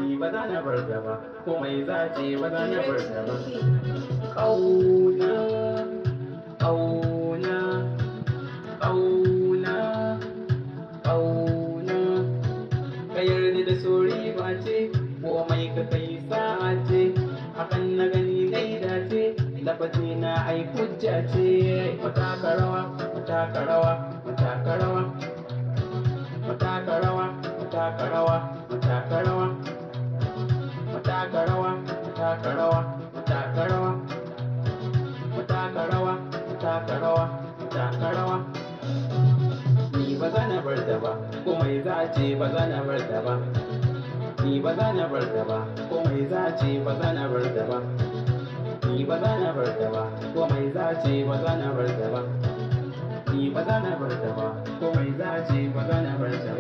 Ni ba za na bar ta ba, komai za ce ba za na bar ta ba. Ƙauna, ƙauna, ƙauna, ƙauna. Ka yarda da so riba ce, komai ka kai sa'a ce. Hakan na gani dai dace, lafazi na ai hujja ce. Mu taka rawa, mu taka rawa, mu taka rawa. Mu taka rawa, mu taka rawa, mu taka rawa. Mu taka rawa, mu taka rawa, mu taka rawa. Mu taka rawa, mu taka rawa, mu taka rawa. Ni ba za na bar ta ba, komai za ce ba za na bar ta ba. Ni ba za na bar ta ba, komai za ce ba za na bar ta ba. Ni ba za na bar ta ba, komai za ce ba za na bar ta ba. Ni ba za na bar ta ba, komai za ce ba za na bar ta ba.